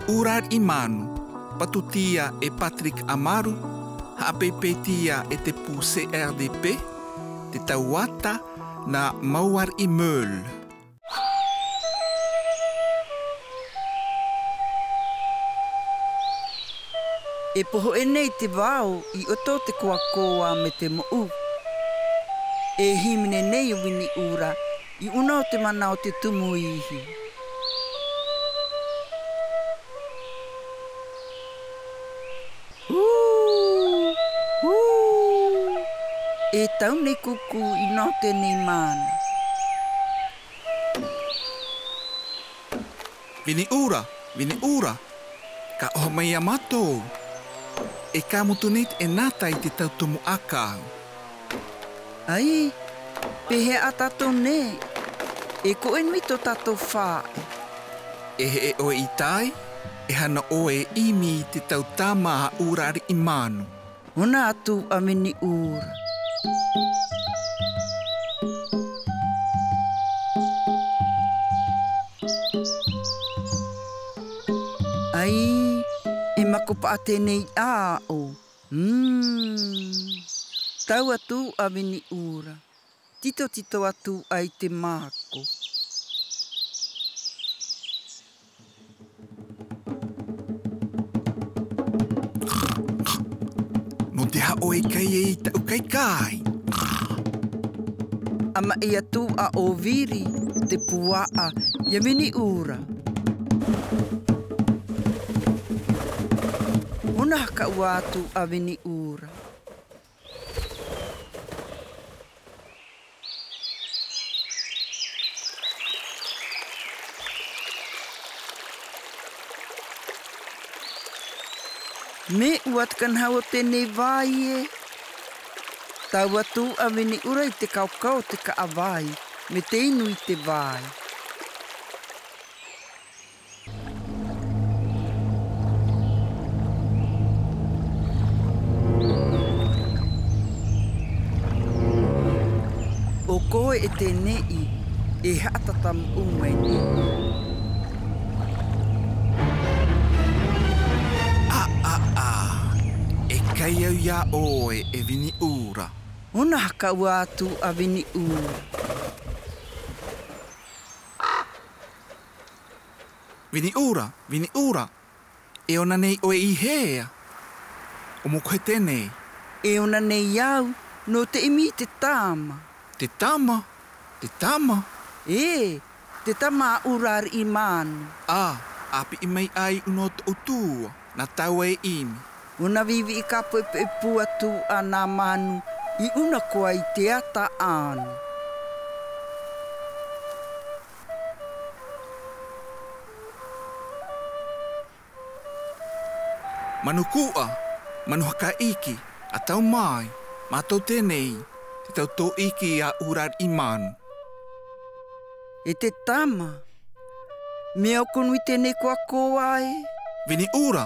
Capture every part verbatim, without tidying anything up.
ʻUra ariʻi manu, patutia e Patrick Amaru, haʻapeʻepeʻetia e te pū C R D P, te tauata nā Mauariʻi Meul. E pohoʻe nei te vao i ʻoto o te koakoa me te moʻu. E hīmene nei ʻo Viniʻura i ʻuna o te mana o te tumu ihi. Hū! Hū! E tau nei kūkū i ʻuna o teie nei mana. Viniʻura, Viniʻura, ka ʻoha mai ia mātou. E ka mutu nei te ʻenata i te tau tumu ʻākau. ʻAi, pēhea ā tātou nei? E koʻe nui tō tātou faʻe. E heʻe ʻoe i tai, e hana ʻoe e ʻimi i te tau tama a ʻUra ariʻi manu. Hona atu a Viniʻura. ʻAi, e mako paʻa teie nei ʻāʻau. Mm. Tau atu a Viniʻura. Titotito atu ʻai te māko. Nō te aha ʻoe i kai ai i taʻu kaikai? ʻA maʻi atu a ʻo Viri, te puaʻa, ia Viniʻura. Hona hakaʻua atu a Viniʻura. Mea ʻua te kanahau o teie nei vai ē. Tau atu a Viniʻura i te kaukau o te kaʻavai, mea inu i te vai. ʻO koe e teie nei, e haʻatata moʻu mai nei. ʻĀ, ʻā, ʻā. E kai au iā ʻoe, e Viniʻura. Hona hakaʻua atu a Viniʻura. Viniʻura, Viniʻura. E ʻona nei ʻoe i hea? ʻO mau koe teie nei. E ʻona nei au, nō te ʻimi i te tama. Te tama? Te tama? Ē, te tama a ʻUra ariʻi manu. ʻĀ, ʻa piʻi mai ʻai ʻuna o tōʻu tua, nā tāua e ʻimi. Hona viʻiviʻi ka poʻipoʻi pū atu a nā manu, i ʻuna koa i te ata ʻana. Manu kuʻa, manu haka iʻiki, ʻa tau mai, mātou teie nei, te tau tō iʻiki a ʻUra ariʻi manu. E te tama, mea ʻoku nui teie nei koakoa ē? Viniʻura,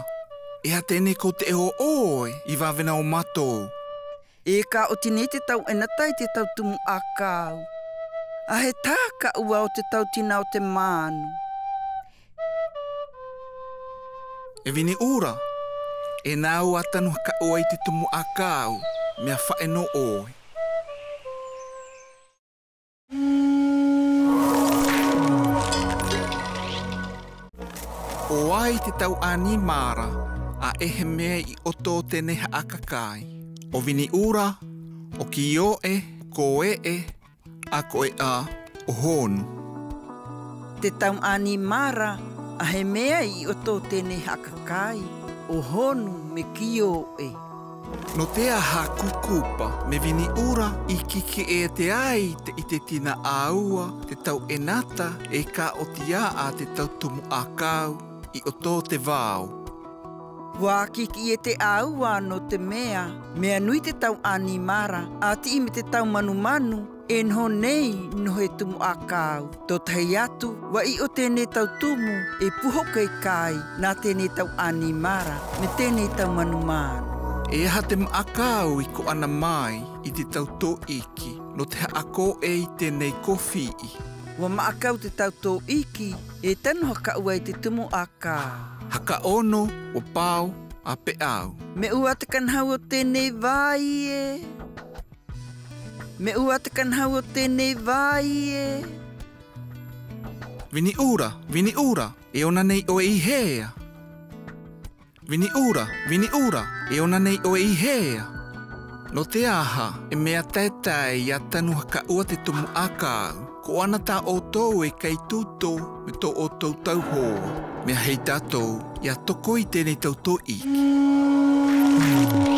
e aha teie nei kou teʻe ʻo ʻoe, i vāvena o mātou? E ka oti nei te tau ʻenata i te tau tumu ʻākau. ʻA hē tā ka ʻua o te tau tina o te manu. E Viniʻura, e nā ʻua tanu haka ʻoe i te tumu ʻākau, mea faʻe nō ʻoe. ʻO vai te tau ʻanimara, ʻa ʻehemea i ʻoto o teie haʻakakai. ʻO Viniʻura, ʻo Kioʻe, Koeʻe, ʻa Koeʻa, ʻo Honu. Te tau ʻanimara, ʻa ʻehemea i ʻoto o teie haʻakakai, ʻo Honu me Kioʻe. Nō te aha kūkupa, mea Viniʻura, i kiki e te ai te ʻite tina ʻāua, te tau ʻenata, e ka oti ā te tau tumu ʻākau, i ʻoto o te vao. ʻUa kiki e te ʻāua nō te mea, mea nui te tau ʻanimara, ʻa tiʻi mai te tau manumanu, e noho nei nō he tumu ʻākau. Tō tahi atu, ʻua ʻiʻo teie tau tumu, e puhoka i kai, nā teie tau ʻanimara, me teie tau manumanu. E aha te maʻa kau i koʻana mai, i te tau tō iʻiki, nō te haʻakoʻe i teie kōfiʻi. ʻUa māʻa kau te tau tōʻiki, e tanu hakaʻua i te tumu ʻākā. Haka ono, ʻua pao, ʻa peʻau. Mea ʻua te kanahau o tēnei vā ē. Mea ʻua te kanahau o tēnei vā ē. Viniʻura, Viniʻura, e ʻona nei ʻoe i hea? Viniʻura, Viniʻura, e ʻona nei ʻoe i hea? Nō te aha, e mea taetae ʻia tanu hakaʻua te tumu ʻākā au. Ko ʻana tā ʻoutou e kai tūtō, mea tō ʻoutou tauhoa. Mea hei tātou, ʻia tokoi tēnei tau tōʻiki.